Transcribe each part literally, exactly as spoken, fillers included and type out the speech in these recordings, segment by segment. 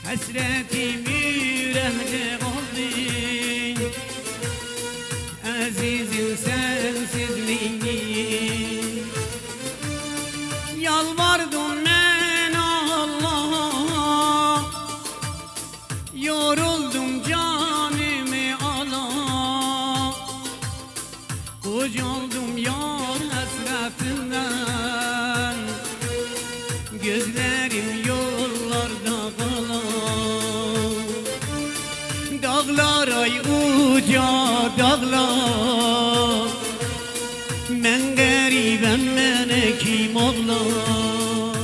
حسرتیم اورکده قالدی، عزیزیم، سنسیزلیگین. یالواردیم من آللاها، یورولدوم جانیمی آلا. قوجالدیم یار حسرتیندن، گؤزلریم یوللاردا قالا. داغلار، آی اوجا داغلار، من غریبم، منه کیم اوغلار؟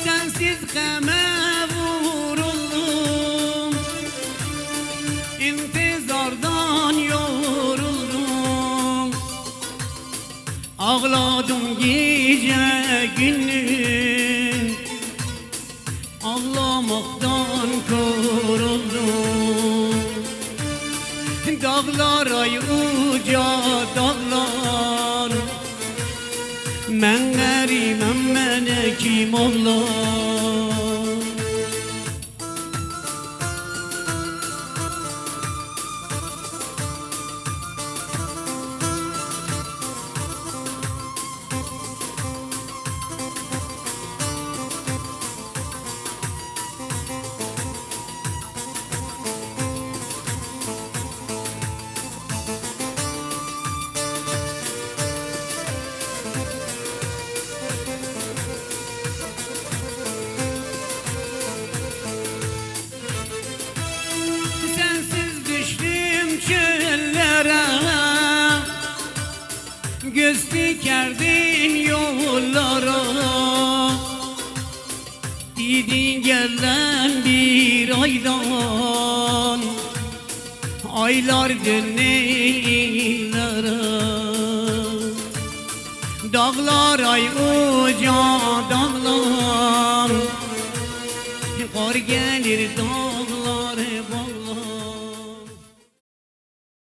سنسیز غمه وورولدوم، انتظاردان یورولدوم. آغلادیم گئجه گوندوز، آغلاماقدان کور اولدوم. داغلار، آی اوجا داغلار، من غریبم، منه کیم اوغلار؟ سنسیز دوشدوم چؤللره، گؤز تیکردیم یوللارا. دیدین گلن بیر آیدان، آیلار دؤنور ایللره. داغلار، آی اوجا داغلار، قار گلیر داغ